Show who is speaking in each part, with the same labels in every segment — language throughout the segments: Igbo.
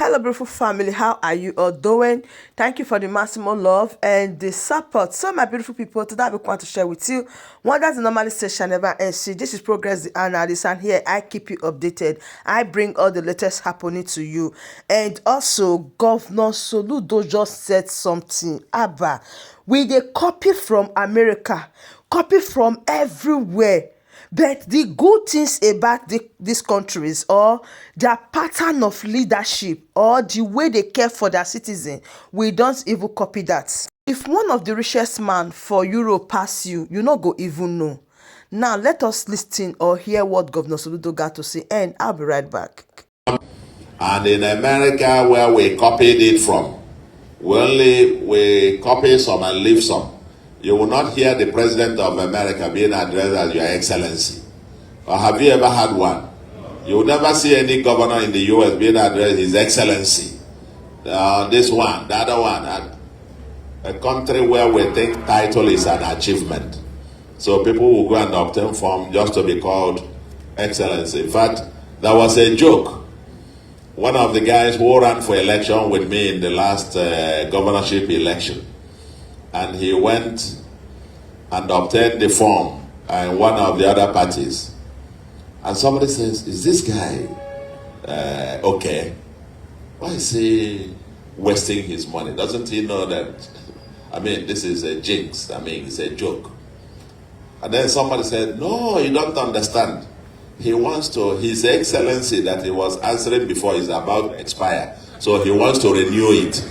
Speaker 1: Hello, beautiful family. How are you all doing? Thank you for the maximum love and the support. So, my beautiful people, today I want to share with you one that's normally say shall never end. See, this is Progress the Analyst, and here I keep you updated. I bring all the latest happening to you. And also, Governor Soludo just said something. Abba, we dey copy from America, copy from everywhere. But the good things about these countries or their pattern of leadership or the way they care for their citizens, we don't even copy that. If one of the richest man for Europe pass you, you no go even know. Now let us listen or hear what Governor Soludo got to say, and I'll be right back.
Speaker 2: And in America, where we copied it from, we only we copy some and leave some. You will not hear the president of America being addressed as Your Excellency. Or have you ever had one? You will never see any governor in the US being addressed His Excellency. This one, the other one. A country where we think title is an achievement. So people will go and obtain form just to be called Excellency. In fact, there was a joke. One of the guys who ran for election with me in the last governorship election, and he went and obtained the form in one of the other parties. And somebody says, is this guy okay? Why is he wasting his money? Doesn't he know that, I mean, this is a jinx. I mean, it's a joke. And then somebody said, no, you don't understand. He wants to, His Excellency that he was answering before is about to expire. So he wants to renew it.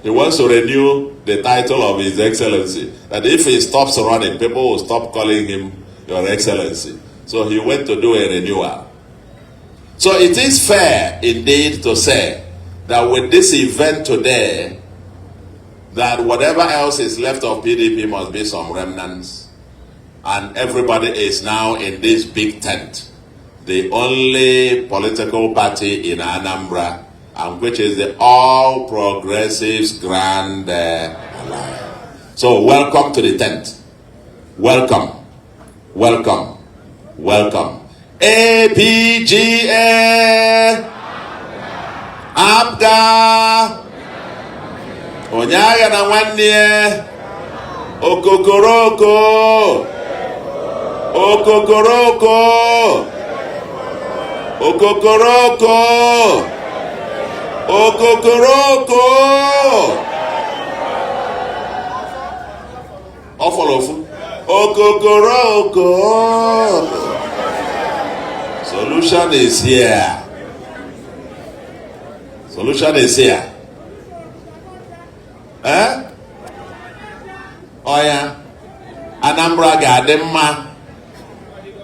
Speaker 2: He wants to renew the title of His Excellency. That if he stops running, people will stop calling him Your Excellency. So he went to do a renewal. So it is fair indeed to say that with this event today, that whatever else is left of PDP must be some remnants. And everybody is now in this big tent. The only political party in Anambra, and which is the All Progressives Grand Alliance. So welcome to the tent. Welcome, welcome, welcome. APGA, APGA, onye agha na nwanne ya, okokoroko, okokoroko, okokoroko, okokoroko. Ọ fọrọ ofu. Okokoroko. Solution is here. Solution is here. Eh? Oya. Anambra ga-adị mma.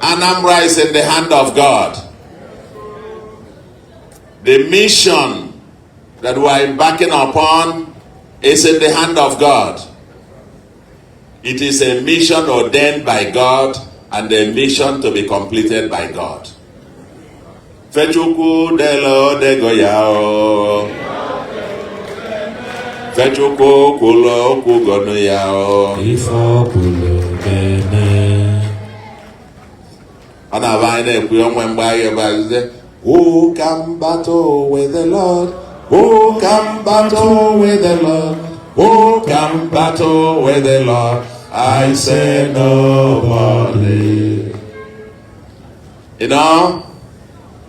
Speaker 2: Anambra is in the hand of God. The mission that we are embarking upon is in the hand of God. It is a mission ordained by God and a mission to be completed by God. Fechukwu delo dego ya o. Fechukwu kwulo okwu gonu ya o.
Speaker 3: Ife ọ kwuru ga-eme.
Speaker 2: Ọ na-abụ anyị na-ekwu onwe mgbe anyị ebe a sị, Who can battle with the Lord? Who can battle with the Lord? Who can battle with the Lord? I say nobody. You know,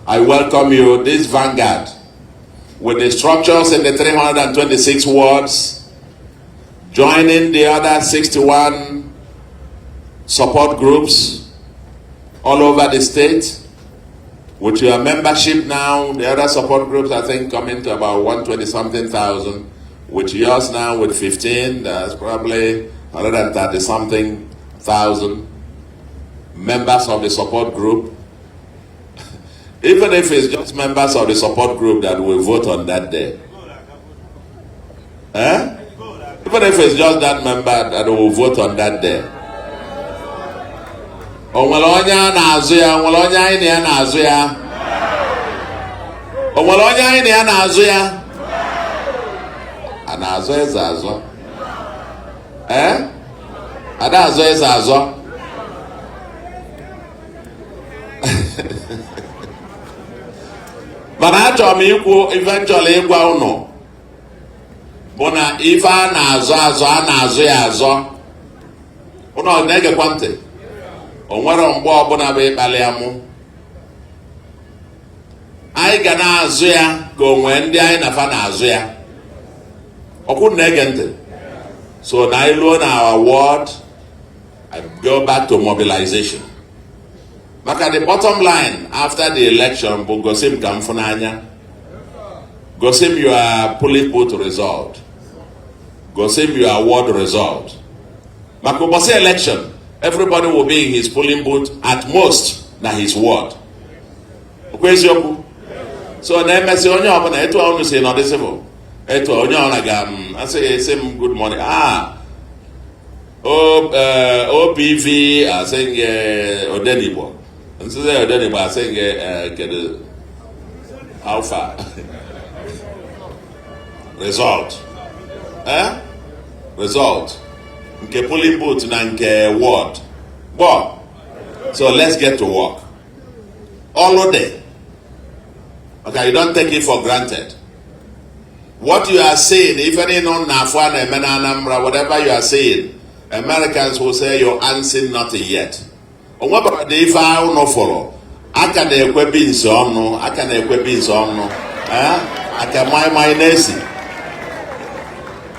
Speaker 2: I welcome you, this vanguard, with the structures in the 326 wards, joining the other 61 support groups all over the state. With your membership now, the other support groups, I think, coming to about 120 something thousand. With yours now, with 15, that's probably 130 something thousand members of the support group. Even if it's just members of the support group that will vote on that day. Eh? Even if it's just that member that will vote on that day. O nwere onye a na-azụ ya? O nwere onye anyị na ya na-azụ ya? O nwere onye anyị na ya na-azụ ya? A na-azụ eze azọ? Ee? Ada azọ eze azọ? Mana achọrọ m ikwu, ife m chọrọ ịgwa unu bụ na ife a na-azọ azọ, a na-azụ ya azọ. Unu ọ na-egekwa ntị? O nwere mgbe ọbụla bụ ịkpali amụ. Anyị ga na-azụ ya ka o nwee ndị anyị na fa na-azụ ya. Ọkwụ na-ege ntị. So na anyị luo na our ward, I go back to mobilization, maka the bottom line after the election bụ gosi m ka m fụ n'anya, gosi m your polling booth result, gosi m your ward result, maka ụbọchị election, everybody will be in his polling booth, at most na his ward. Okwu eziokwu. So na-emesị, onye ọbụla, etu unu si nọdụ civil, etu onye ọbụla ga m asị esi m good morning, ah, o OPV, asị gị Odenigbo, nsizi Odenigbo, asị gị kedu, how far, result, eh, result nke polling booth na nke ward gbọ. So let's get to work. Ọlụ dị. Okay, you don't take it for granted. What you are saying, even in on na-afụ a na-eme na Anambra, whatever you are saying, Americans will say you ain't seen nothing yet. O nwebara dị ife unu fọrọ aka na-ekwe beans ọnụ, aka na-ekwe beans ọnụ, eh? Aka maịmaị na-esi,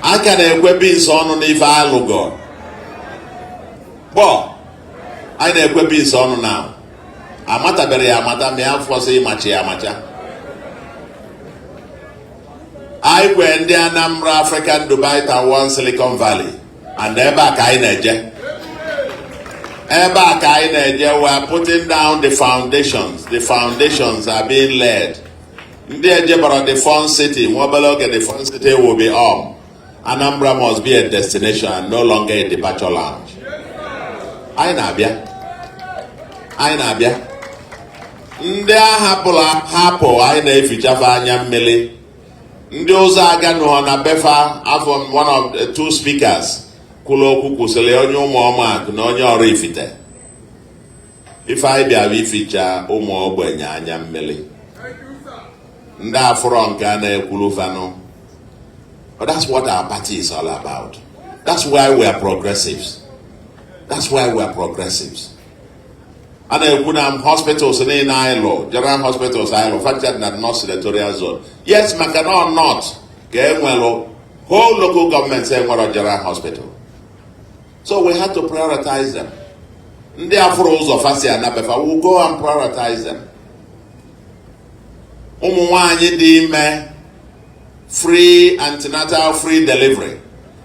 Speaker 2: aka na-ekwe beans ọnụ n'ife alụgo gbọ. Anyị na-ekwe beans ọnụ na amatabere ya amata ma ya fọsị ịmachi ya amacha. Anyị kwe ndị Anambra African Dubai, Taiwan, Silicon Valley, and ebe a ka anyị na-eje, ebe a ka anyị na-eje. We are putting down the foundations. The foundations are being laid. Ndị ejebara the fun city, nwa obere oge the fun city will be up. Anambra must be a destination and no longer a departure lounge. Anyị na-abịa, anyị na-abịa. Ndị ahapụrụ hapụ, anyị na-efichafe anya mmiri. Ndị ụzọ aganụghọ na befa afọ, one of the two speakers kwuru okwu kwụsịrị onye Ụmụọmakụ na onye Oraifite. Ife anyị bịara ificha ụmụ ogbenye anya mmiri, ndị afụrọ nke a na-ekwuru fanụ. But that's what our party is all about. That's why we are progressives. That's why we are progressives. A na-ekwu na hospitals niile anyị lụ, general hospitals anyị lụ, factory na North Senatorial Zone. Yes, maka na ọ North ka e nwere whole local governments enwere general hospital, so we had to prioritize them. Ndị afụrụ ụzọ fasi anabefa, we go and prioritize them. Ụmụ nwanyị dị ime, free antenatal, free delivery,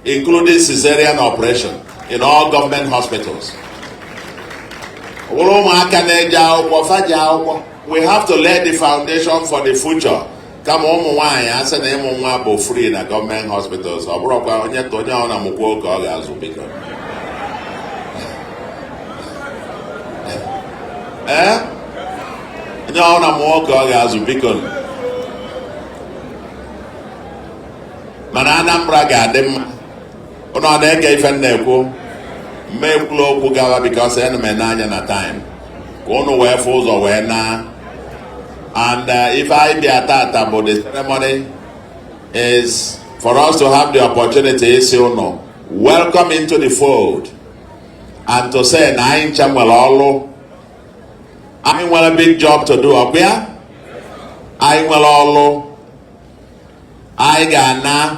Speaker 2: including cesarean operation in all government hospitals. Ọ bụrụ ụmụaka na-eje akwụkwọ, faji akwụkwọ. We have to lay the foundation for the future. Kama ụmụ nwaanyị asị na ịmụ nwa bụ free na gọọmenti hospitals, ọ bụrụkwa onye ka onye ọ na-amụkwa ka ọ ga-azụ, biko. Ee, onye ọ na-amụọ ka ọ ga-azụ, biko. Mana Anambra ga-adị mma. Ụnụ ọ na-ege ife m na-ekwu? Mma ekwula okwu gawa, because ana m ene anya na time ka ụnụ wee fụ ụzọ wee naa. And ife anyị bịa tata bụ the ceremony is for us to have the opportunity isi ụnụ welcome into the fold and to say na anyị ncha nwere ọlụ, anyị nwere big job to do. Ọkwa ya, anyị nwere ọlụ anyị ga-ana.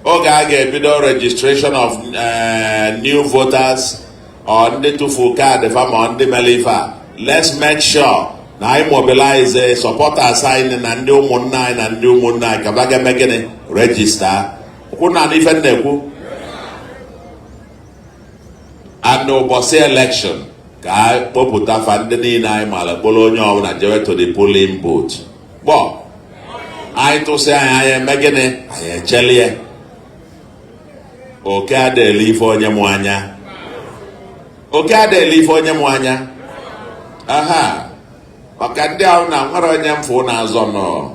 Speaker 2: Oge a ga-ebido registration of new voters or ndị tụfu kaadị fa ma ndị mere ife a, let's make sure na anyị mobilize supporters anyị na ndị ụmụnna anyị na ndị ụmụnna anyị ka ba ga-eme gịnị? Register. Okwu na ife m na-ekwu, and ụbọchị election ka a kpọpụta fa ndị niile anyị mara kpọrọ onye ọbụla jewe to the polling booth. Gbọ anyị tụsị anyị, anyị eme gịnị? Anyị echelie. Oke adịla ife onye mụ anya, oke adịla ife onye mụ anya. Aha maka ndị ahụ na nwere onye mfụ na-azọ nọ,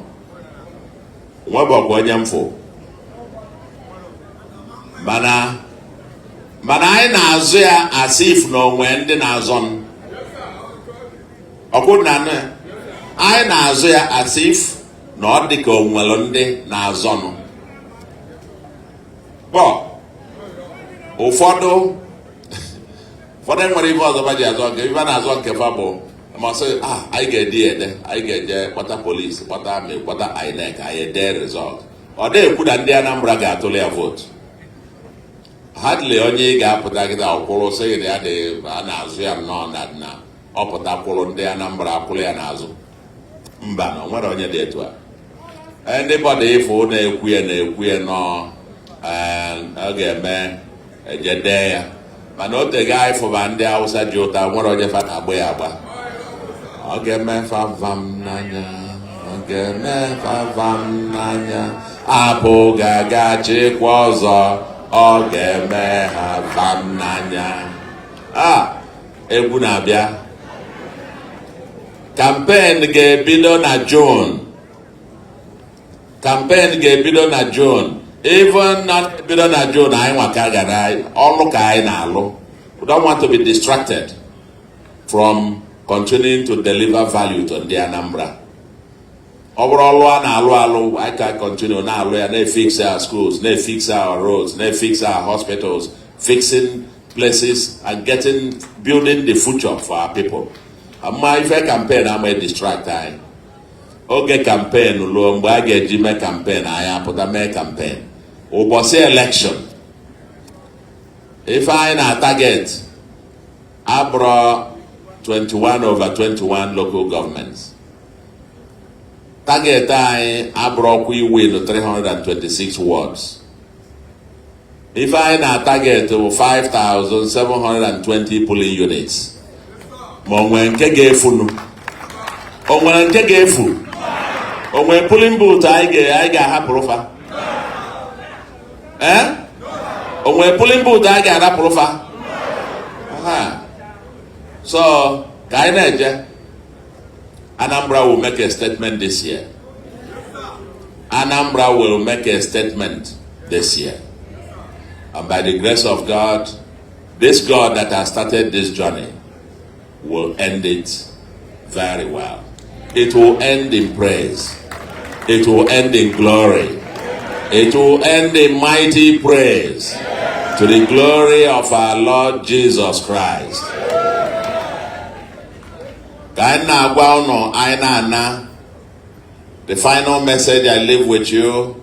Speaker 2: nwebọkwa onye mfụ, mana anyị na-azụ ya as if na onwe ndị na-azọ m. Ọkwụ na anụ ya, anyị na-azụ ya as if Na ọ dị ka o nwere ndị na-azọnụ bọ ụfọdụ ụfọdụ nwere ife ọzọ ba ji azọ nke ife na-azọ nke fa bụ ma sị, ah, anyị ga-ede ya ede, anyị ga-eje kpọta polisi, kpọta army, kpọta INEC, anyị ede result. Ọ dị ekwu na ndị Anambra ga-atụrụ ya vote. Hardly onye ị ga-apụta kịta ọkwụrụ sị na ya dị a na-azụ ya nnọọ na ọ pụta kwụrụ ndị Anambra kwụrụ ya n'azụ. Mba, na o nwere onye dị etu a. Anybody ịfụ na-ekwu ya na-ekwu ya nọọ ọ ga-eme eje dee ya, mana o tego anyị fụba ndị Hausa ji ụta nwere onye fa na-agba ya agba. Ọ ga-eme favam n'anya, ọ ga-eme favam n'anya, apụ ga-aga chịkwa ọzọ, ọ ga-eme ha vam n'anya. A egwu na-abịa. Campaign ga-ebido na June. Campaign ga-ebido na June. Even na ebido na June, anyị nwa ka gara ọlụ ka anyị na-alụ. We don't want to be distracted from continuing to deliver value to ndị Anambra. Ọ bụrụ ọlụ a na-alụ alụ, anyị ka continue na-alụ ya, na-efix our schools, na-efix our roads, na-efix our hospitals, fixing places and getting building the future for our people. Ama ife campaign ama distract anyị. Oge campaign ruo, mgbe a ga-eji mee campaign, anyị apụta mee campaign. Ụbọchị election, ife anyị na target abụrụ 21 over 21 local governments. Target anyị abụrụkwa iwin 326 wards. Ife anyị na target bụ 5720 polling units. Ma o nwere nke ga-efunu, o nwere nke ga-efu, o nwere polling booth anyị ga-ahapụrụ fa, ee, o nwere polling booth anyị ga-arapụrụ fa. Aha. So ka anyị na-eje, Anambra will make a statement this year. Anambra will make a statement this year. And by the grace of God, this God that has started this journey will end it very well. It will end in praise. It will end in glory. It will end in mighty praise to the glory of our Lord Jesus Christ. Ka anyị na-agwa ụnụ, anyị na-ana, the final message I leave with you,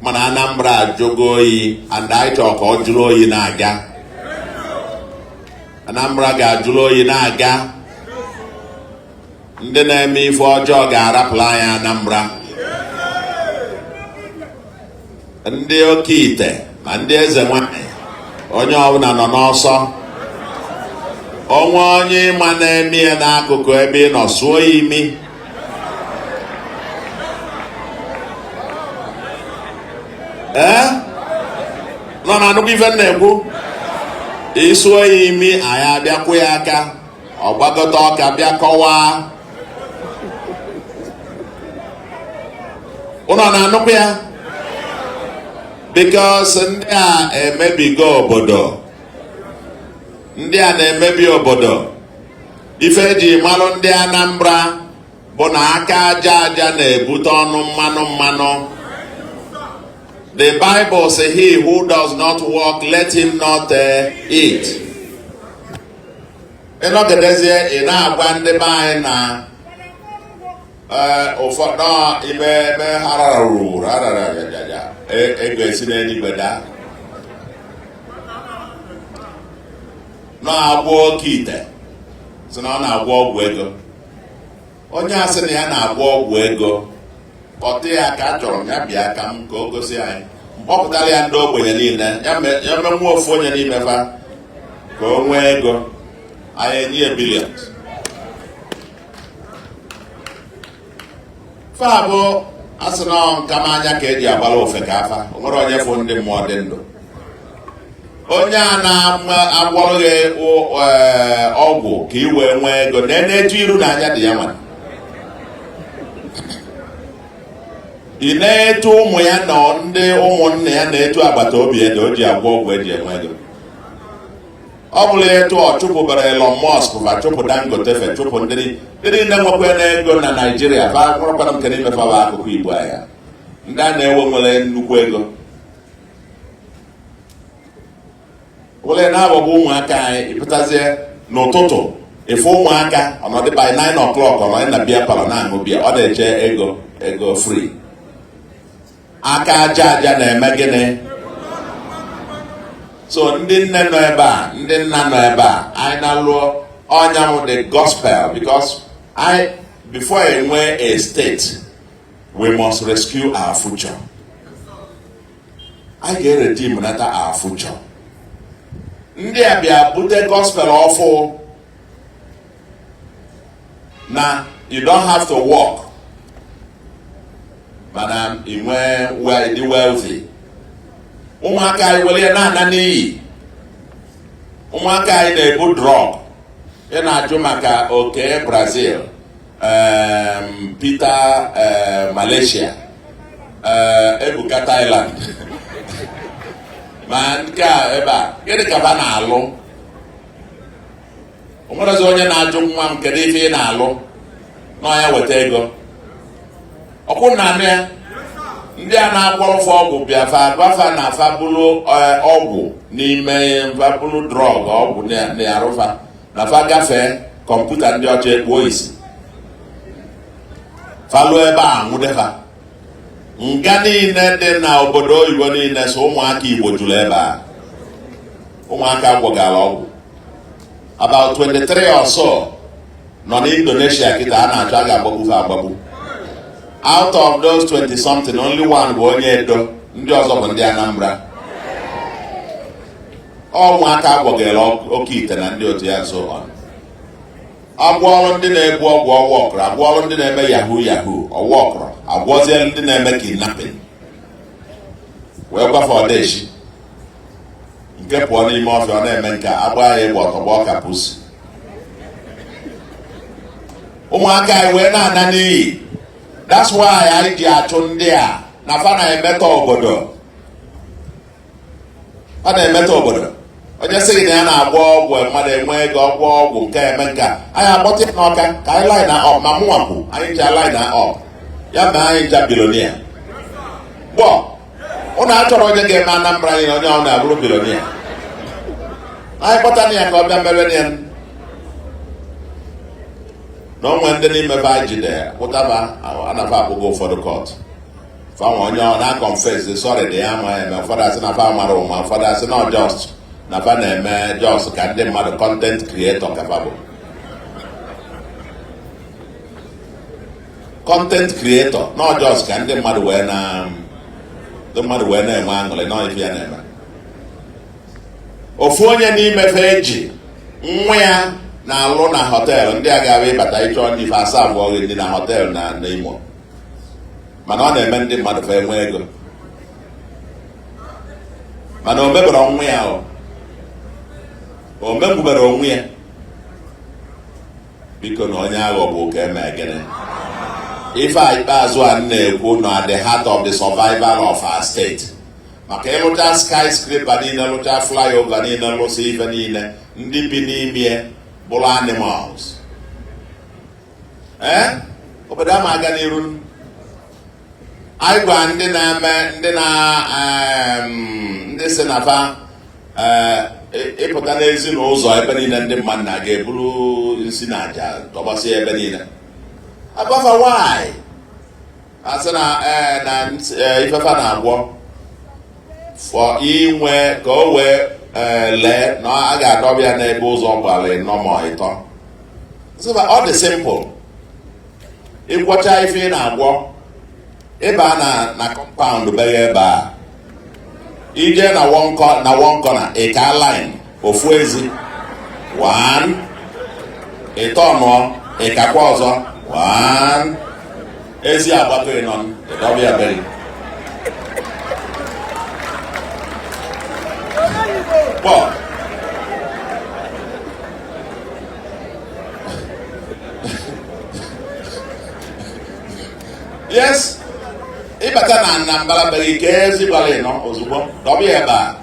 Speaker 2: mana Anambra ajụgo oyi and anyị chọrọ ka ọ jụrụ oyi na-aga. Anambra ga-ajụrụ oyi na-aga. Ndị na-eme ife ọjọọ ga-arapụrụ anyị Anambra. Ndị oke ite ma ndị eze nwanyị, onye ọbụla nọ n'ọsọ. Onwe onye ịma na-eme ya n'akụkụ ebe ị nọ, sụọ ya imi. Ee, nọ na nnukwu ife m na-ekwu, ịsụọ ya imi, anyị abịakwụ ya aka, ọ gbagota ọka bịa kọwaa. Ụnọ na-anụkwu ya, because ndị a emebigo obodo. Ndị a na-emebi obodo. Ife eji malụ ndị Anambra bụ na aka aja aja na-ebute ọnụ mmanụ mmanụ. The Bible say, "He who does not work, let him not eat." Ịnọgidezie ị na-agwa ndị be anyị na ụfọdụ ime eme hararuru harararajaja, ego esi n'eluigwe daa, na-agwọ oke ite, sị na ọ na-agwọ ọgwụ ego. Onye a sị na ya na-agwọ ọgwụ ego, kpọta ya ka a chọrọ m ya bịa ka m ka o gosi anyị. Mkpọpụtara ya ndị ogbenye niile ya menwuo ofu onye n'ime fa ka o nwee ego, anyị enye ya billions. Fa bụ asị na nkamanya ka eji agbara ofe ka afa. O nwere onye fụ ndị mmụọ dị ndụ. Onye a na-agwọrọ gị ọgwụ ka ị wee nwee ego na-etu iru n'anya dị ya nwere, ị na-etu ụmụ ya na ndị ụmụnne ya na-etu agbata obi ya na o ji agwọ ọgwụ eji enwe ego. Ọ bụla etu ọ chụpụbara Elon Musk, fa chụpụ Dangote, fe chụpụ ndị niile nwekwa ego na Naijiria. Fa nwerekwana nke n'ime fa bụ akụkọ Igbo anya ndị a na-ewe nwere nnukwu ego wele na-aghọgbu ụmụaka anyị. Ịpụtazie n'ụtụtụ, ịfụ ụmụaka ọnọdụ by 9 o'clock, ọnọdụ na beer parlour na-aṅụ biya. Ọ na-eche ego, ego free. Aka aja aja na-eme gịnị? So ndị nne nọ ebe a, ndị nna nọ ebe a, anyị na-alụọ ọnyanwụ the gospel, because I before enwe a state, we must rescue our future. Anyị ga-eredeem nata our future. Ndị a bịa bute gospel ọfụ na you don't have to work, mana ị nwee dị wealthy. Ụmụaka anyị were ya na-ana n'iyi. Ụmụaka anyị na-ebu drug. Ị na-ajụ maka oke Brazil, Peter Malaysia, Ebuka Thailand, ma nke a ebe a, gịnị ka ba na-alụ? O nwerezi onye na-ajụ nwa m, kedu ife ị na-alụ? Na ya weta ego ọkwụ na anụ ya. Ndị a na-agwọrọfa ọgwụ bịa, fa gwafa na fa bụrụ ọgwụ n'ime, fa bụrụ drug, ọgwụ na-arụfa na fa gafee kọmputa ndị ọcha ekpuo isi, falụ ebe a nwudefa. Nga niile dị na obodo oyibo niile, so ụmụaka Igbo juru ebe a. Ụmụaka gwọgara ọgwụ about 23 or so nọ n'Indonesia kịta a na-achọ, a ga-agbagbufe agbagbu. Out of those 20 something, only one bụ onye Edo, ndị ọzọ bụ ndị Anambra. Ụmụaka gwọgara oke ite na ndị otu ya, so on. Agwọọrụ ndị na-ebu ọgwụ, ọwụ ọkụrụ. Agwọọrụ ndị na-eme yahoo yahoo, ọwụ ọkụrụ. Agwọzie ndị na-eme kidnapping, wee gwafe ọdeshi nke pụọ n'ime ọfịa. Ọ na-eme nke agba ya egbe, ọtọgbọ ọka pusi. Ụmụaka anyị wee na-ana n'iyi. That's why anyị ji achụ ndị a na fa na-emetọ obodo. Fa na-emetọ obodo. Onye sị gị na ya na-agwọ ọgwụ mmadụ enwe ego, ọgwụ ọgwụ nke eme nke a, anyị akpọta ya n'ọka ka anyị line up. Ma mụnwa kwu, anyị ji line up ya ma anyị ncha billionaire gbọ. Ụnụ achọrọ onye ga-eme Anambra anyị, onye ọ na-abụrụ billionaire, anyị kpọta ya ka ọ bịa mere ya na onwe ndị n'ime be anyị jide kwụtaba anafa akpụgo ụfọdụ court. Fanwe onye ọ na-confess, sorry, dị ya ama eme. Ụfọdụ asị na fa mara ụma, ụfọdụ asị na just na fa na-eme just ka ndị mmadụ, content creator ka fa bụ, content creator, not just ka ndị mmadụ wee na ndị mmadụ wee na-enwe aṅụrị nọ ife ya na-eme. Ofu onye n'ime fe eji nwa ya na-alụ na hotel, ndị a ga-abịa ịbata ịchọ ndị ife asaa abụọ ndị na hotel na n'Imo, mana ọ na-eme ndị mmadụ fa enwe ego, mana o mebere onwe ya, o megbubere onwe ya. Biko, na onye aghọgbu ka eme gịnị? Ife a ikpeazụ a na-ekwu nọ at the heart of the survival of our state, maka ịlụcha skyscraper niile, lụcha flyover niile, lụsị ife niile, ndị bi n'ime bụrụ animals, ee, obodo ama aga n'iru. Anyị gwa ndị na-eme, ndị na ndị si na fa ịpụta n'ezi na ụzọ ebe niile ndị mmadụ na-aga eburu nsi na aja tọgbasị ebe niile. Agwafa why, asị na ee na ifefa na-agwọ for inwe ka o wee lee na a ga-adọbịa n'ebe ụzọ gbara ịnọ ma ịtọ. Ọ dị simple. Ịgwọcha ife ị na-agwọ, ịba na compound beghe ebe a, ije na one corner, ịka line ofu ezi one, ịtọ nụọ, ịkakwa ọzọ one ezi, agbakọ ịnọ, ịdọbịa beri kpọ. Yes, ịbata na mbara bere ike ezi gbara ịnọ ozugbo, dọbịa ebe a.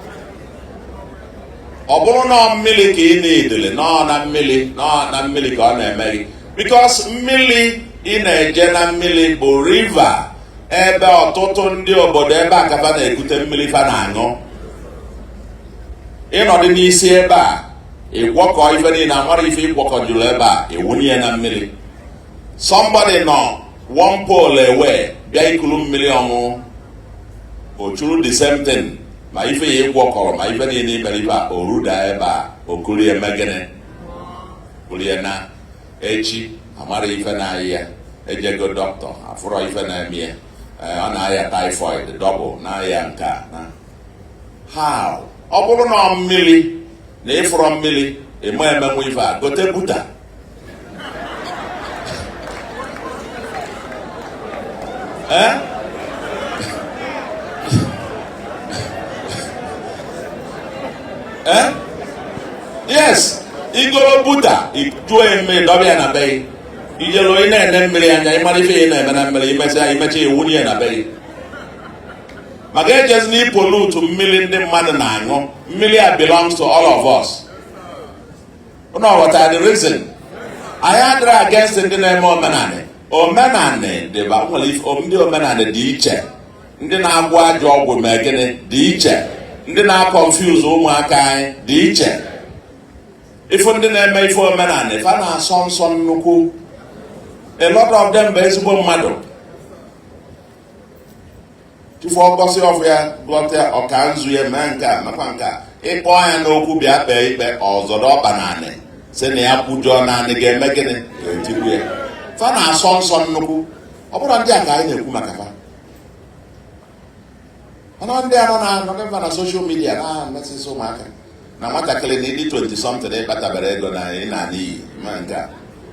Speaker 2: Ọ bụrụ na ọ mmiri ka ị na-edele nọ na mmiri, nọ na mmiri ka ọ na-eme gị, because mmiri ị na-eje na mmiri bụ river ebe ọtụtụ ndị obodo ebe a kaba na-ekute mmiri fa na-aṅụ. Ịnọdụ n'isi ebe a, ịgwọkọ ife niile, amara ife ịgwọkọjuru ebe a, ewunye na mmiri. Somebody nọ one pole away bịa ikuru mmiri ọṅụṅụ, o churu the same thing, ma ife ya ịgwọkọrọ ma ife niile imere ife a, o ruda ebe a, o kurie eme gịnị? Kurie. Na echi amara ife na-ayị ya, ejego dọkịta, afụrọ ife na-eme ya. Ọ na-aya typhoid double, na-aya nke a na how. Ọ bụrụ na ọ mmiri na ịfụrọ mmiri eme emenwe ife a, gote buta. Eh? Eh? Yes, igoro buta, ijuo mmiri dọba ya na be gị. Ijelu ị na-ene mmiri anya, ịmara ife ị na-eme na mmiri, imesịa imecha iwunye ya na be gị, maka ejezi na ipollute mmiri ndị mmadụ na-aṅụ. Mmiri a belongs to all of us. Unu ghọtara the reason anyị adịrị against ndị na-eme omenanị? Omenanị dịba nwere ife. Ndị omenanị dị iche, ndị na-agwọ ajọ ọgwụ ma gịnị dị iche, ndị na-aconfuse ụmụaka anyị dị iche. Ifu ndị na-eme ife omenanị, fa na-asọ nsọ nnukwu. A lot of them bụ ezigbo mmadụ. Tufu ọgọsị ọfụ ya gọta ọka nzu ya mee nke a mekwa nke a, ịkpọ ya n'okwu bịa kpee ikpe, ọzọdọ ọkpa naanị sị na ya kwujọọ naanị ga-eme gịnị? Ga-etigbu ya. Fa na-asọ nsọ nnukwu. Ọ bụrụ ndị a ka anyị na-ekwu maka fa, mana ndị a nọ na nọ na social media na-emesịsị ụmụaka na nwatakịrị na ịdị 20 something ịkpatabara ego na ị na n'iyi ma nke a,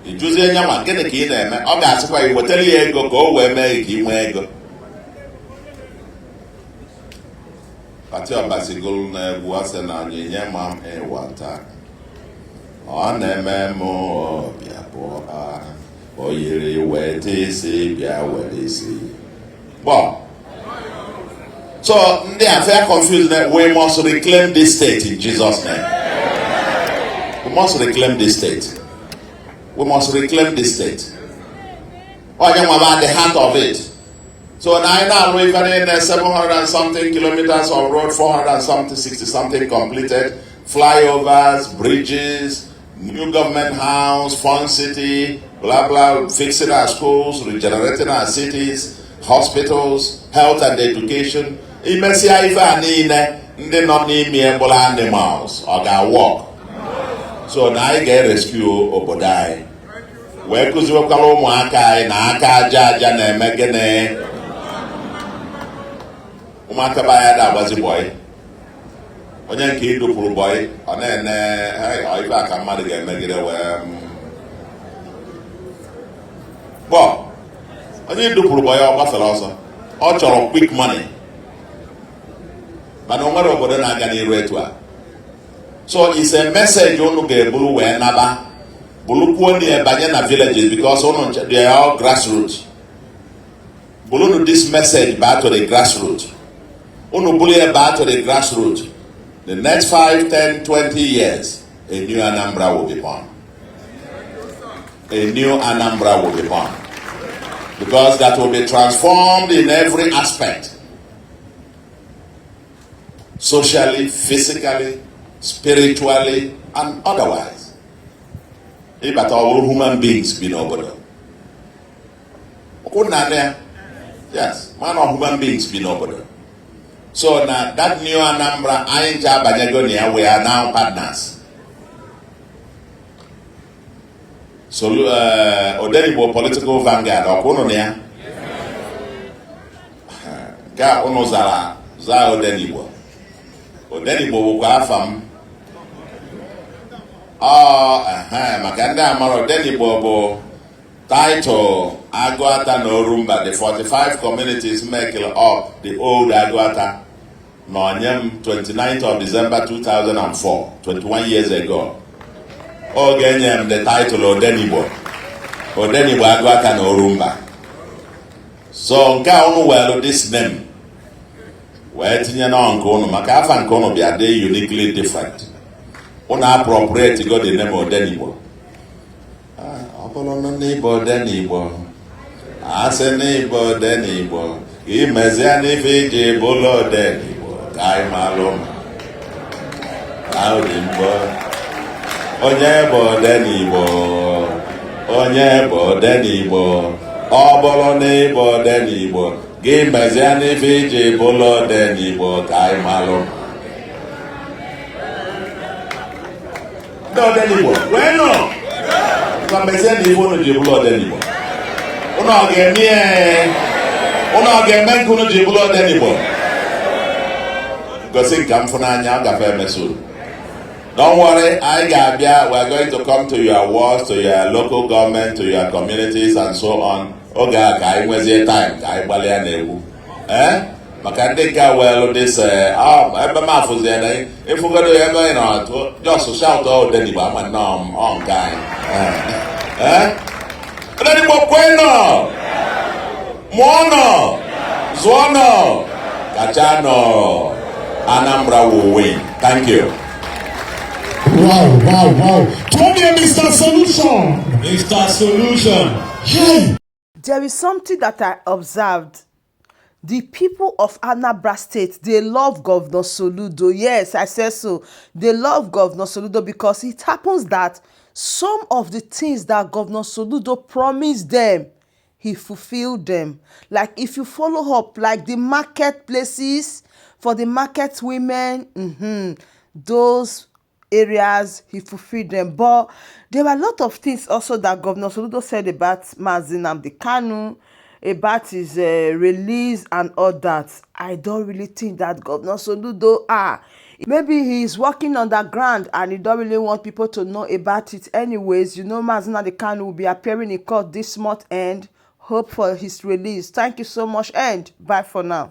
Speaker 2: ịjụzie nya nwa, gịnị ka ị na-eme? Ọ ga-asịkwa i wetara ya ego ka o wee mee ka ị nwee ego. Pati Ọbasi gụrụ na-egwu, ọ sị na onyinye ma m ịwata, ọ na-eme m obi abụọ, o yiri weta isi bịa were isi gbọ. So ndị affair confused. We must reclaim this state in Jesus' name. We must reclaim this state. We must reclaim this state. Onye nwa at the heart of it. So na anyị na-alụ ife niile, 700 and something kilometers of road, 400 and something, 60 something completed, flyovers, bridges, new government house, fun city, blah blah, fixing our schools, regenerating our cities, hospitals, health and education. Imesịa ife a niile, ndị nọ n'ime bụrụ animals, ọ ga-work? So na anyị ga-erescue obodo anyị wee kụziwekwara ụmụaka anyị na aka aja aja na-eme gịnị? Ụmụaka be anyị na-agbazi boy. Onye nke idupụrụ boy, ọ na-ene ife a ka mmadụ ga-emegide wee kpọ onye idupụrụ boy, ọ gbafere ọsọ, ọ chọrọ quick money. Mana o nwere obodo na-aga n'iru etu a. So it's a message unu ga-eburu wee naba, bụrụkwuo na banye na villages, because unu, they are all grassroots. Bụrụnụ this message back to the grassroots. Unu bụrụ ya back to the grassroots, the next 5, 10, 20 years, a new Anambra will be born. A new Anambra will be born, because that will be transformed in every aspect: socially, physically, spiritually and otherwise. Ịbata, ọ bụrụ human beings bi n'obodo ụkwụ na ya. Yes, man of human beings bi n'obodo. So na that new Anambra anyị nche abanyego na ya. We are now partners. So Odenigbo political vanguard, ọkwa ụnụ na ya nke a ụnụ zara zaa Odenigbo. Odenigbo bụkwa afa m. Ọ maka ndị amara, Odenigbo bụ title Agụata na Orumba, the 45 communities make up the old Agụata, nọnye m 29th of December 2004, 21 years ago. Oge enye m the title Odenigbo, Odenigbo Agụata na Orumba. So nke a unu were this name wee tinye nọ nke unu, maka afa nke unu bịa dị uniquely different. Unu appropriate go the name Odenigbo. Ọ bụrụ na n'Igbo Odenigbo, asị n'Igbo Odenigbo, imezie n'ife iji bụrụ Odenigbo ka anyị malụ ahụ dị mgbọ. Onye bụ Odenigbo? Onye bụ Odenigbo? Ọ bụrụ na ịbụ Odenigbo, gị mezie n'ife iji bụrụ Odenigbo ka anyị malụ. Ndị Odenigbo wee nọ ka mezie na ife unu ji bụrụ Odenigbo. Unu ọ ga-eme ya? Unu ọ ga-eme nke unu ji bụrụ Odenigbo? Gosi nka m fụnanya ọ gafe emeso. Don't worry, anyị ga-abịa. We are going to come to your wards, to your local government, to your communities and so on. Oge a ka anyị nwezie time ka anyị gbalịa na-egwu. Eh? Maka ndị nke welụ this ebe m afụzie na ịfụgodo ya ebe anyị nọ, just shout Odenigbo, ama nnọọ ọ nke anyị. Eh? Odenigbo kwenụ, mụọnụ, zụọnụ, kachanụ. Anambra will win. Thank you.
Speaker 4: Wow. Come here, Mr. Solution.
Speaker 3: Mr. Solution.
Speaker 4: Hey.
Speaker 1: There is something that I observed. The people of Anambra State, they love Governor Soludo. Yes, I said so. They love Governor Soludo because it happens that some of the things that Governor Soludo promised them, he fulfilled them. Like if you follow up, like the marketplaces for the market women, those areas, he fulfilled them. But there were a lot of things also that Governor Soludo said about Mazi Nnamdi Kanu, about his release and all that. I don't really think that Governor Soludo, maybe he is working on the ground and he don't really want people to know about it. Anyways, you know, Mazi Nnamdi Kanu will be appearing in court this month and hope for his release. Thank you so much and bye for now.